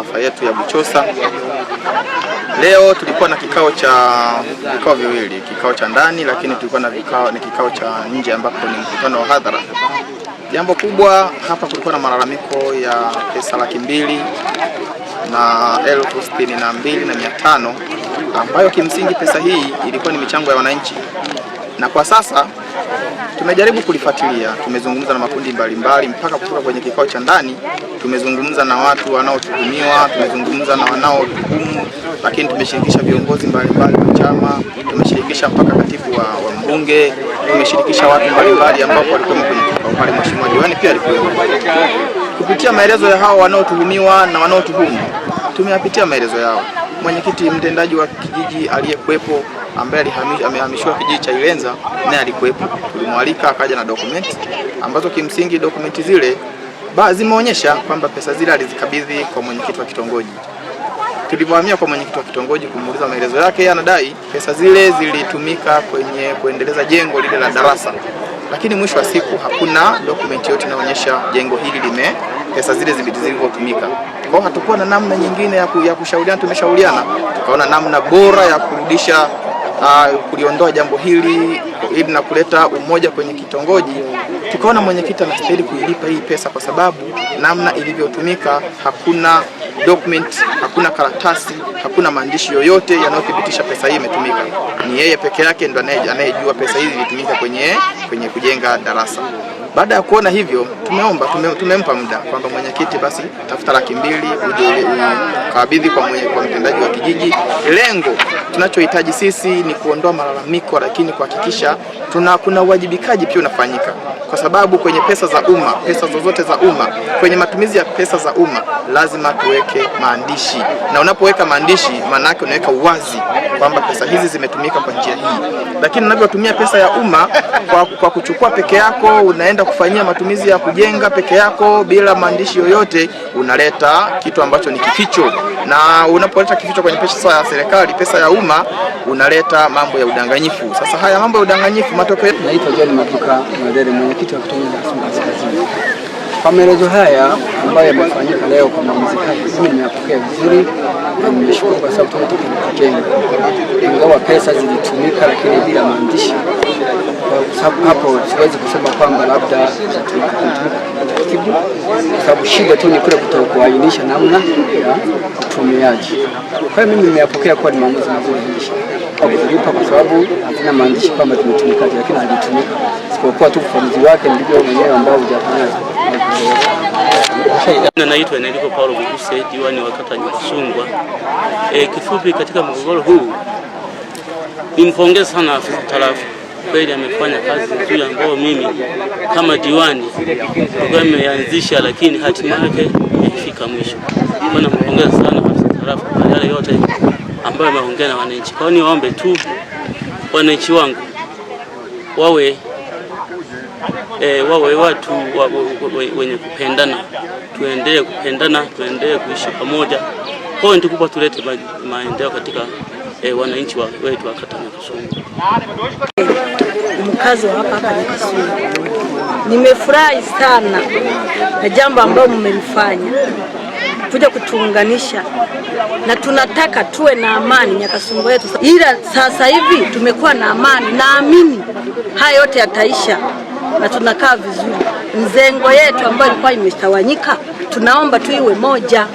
tarafa yetu ya Buchosa. Leo tulikuwa na kikao cha vikao viwili, kikao cha ndani, lakini tulikuwa na vikao ni kikao cha nje ambapo ni mkutano wa hadhara. Jambo kubwa hapa, kulikuwa na malalamiko ya pesa 262,500 ambayo kimsingi pesa hii ilikuwa ni michango ya wananchi, na kwa sasa tumejaribu kulifuatilia, tumezungumza na makundi mbalimbali mpaka kutoka kwenye kikao cha ndani, tumezungumza na watu wanaotuhumiwa, tumezungumza na wanaotuhumu, lakini tumeshirikisha viongozi mbalimbali wa chama, tumeshirikisha mpaka katibu wa mbunge, tumeshirikisha watu mbalimbali ambao walikuwa kwenye kikao pale, mheshimiwa diwani pia alikuwepo. Kupitia maelezo ya hao wanaotuhumiwa na wanaotuhumu, tumeyapitia maelezo yao. Mwenyekiti mtendaji wa kijiji aliyekuwepo ambaye amehamishiwa kijiji cha Ilenza naye alikuwepo, tulimwalika akaja na dokumenti ambazo kimsingi dokumenti zile zimeonyesha kwamba pesa zile alizikabidhi kwa mwenyekiti wa kitongoji. Tulivyohamia kwa mwenyekiti wa kitongoji kumuuliza maelezo yake, anadai pesa zile zilitumika kwenye kuendeleza jengo lile la darasa, lakini mwisho wa siku hakuna dokumenti yote inaonyesha jengo hili lime pesa zile zilivyotumika. Kwa hiyo hatukuwa na namna nyingine ya kushauriana. Tumeshauriana tukaona namna bora ya kurudisha kuliondoa jambo hili ili na kuleta umoja kwenye kitongoji. Tukaona mwenyekiti anastahili kuilipa hii pesa kwa sababu namna ilivyotumika hakuna document, hakuna karatasi, hakuna maandishi yoyote yanayothibitisha pesa hii imetumika. Ni yeye peke yake ndo anayejua pesa hizi zilitumika kwenye kujenga darasa. Baada ya kuona hivyo, tumeomba tumempa muda kwamba mwenyekiti, basi tafuta 200,000 uje ukabidhi kwa mtendaji wa kijiji. Lengo tunachohitaji sisi ni kuondoa malalamiko, lakini kuhakikisha kuna uwajibikaji pia unafanyika, kwa sababu kwenye pesa za umma, pesa zozote za umma, kwenye matumizi ya pesa za umma lazima tuweke maandishi, na unapoweka maandishi maana yake unaweka uwazi kwamba pesa hizi zimetumika kwa njia hii. Lakini unavyotumia pesa ya umma kwa kuchukua peke yako, unaenda kufanyia matumizi ya kujenga peke yako bila maandishi yoyote, unaleta kitu ambacho ni kificho, na unapoleta kificho kwenye pesa ya serikali, pesa ya umma, unaleta mambo ya udanganyifu. Sasa haya mambo ya udanganyifu, matokeo. Naitwa John Matuka Mwelele, mwenyekiti wa kitongoji cha Kasungu Kaskazini. Kwa maelezo haya ambayo yamefanyika leo kwa maamuzi haya, mimi nimeyapokea vizuri na nimeshukuru kwa sababu tumetoka kujenga, ingawa pesa zilitumika, lakini bila maandishi. Kwa sababu hapo siwezi kusema kwamba labda zilitumika kitaratibu, kwa sababu shida tu ni kule kutokuainisha namna ya utumiaji. Kwa hiyo mimi nimeyapokea kuwa ni maamuzi mazuri kuzilipa kwa sababu hazina maandishi kwamba zimetumikaje, lakini zilitumika, isipokuwa tu ufafanuzi wake ndivyo mwenyewe ambao hujafanya. Naitwa Enrico Paulo Buguse, diwani wa kata Nyakasungwa. Kifupi katika mgogoro huu nimpongeze sana afisa tarafa, kweli amefanya kazi nzuri ambayo mimi kama diwani tulikuwa nimeanzisha, lakini hatima yake imefika mwisho. Kwa nampongeza sana afisa tarafa kwa yale yote ambayo ameongea na wananchi. Kwa hiyo niwaombe tu wananchi wangu wawe watu wenye kupendana, tuendelee kupendana, tuendelee kuishi pamoja. Kwa hiyo kubwa tulete maendeleo katika wananchi wetu wa kata Nyakasungu. Mkazi wa hapa hapa Nyakasungu, nimefurahi sana na jambo ambalo mmelifanya kuja kutuunganisha, na tunataka tuwe na amani Nyakasungu yetu, ila sasa hivi tumekuwa na amani. Naamini haya yote yataisha na tunakaa vizuri. Mzengo yetu ambayo ilikuwa imetawanyika, tunaomba tu iwe moja.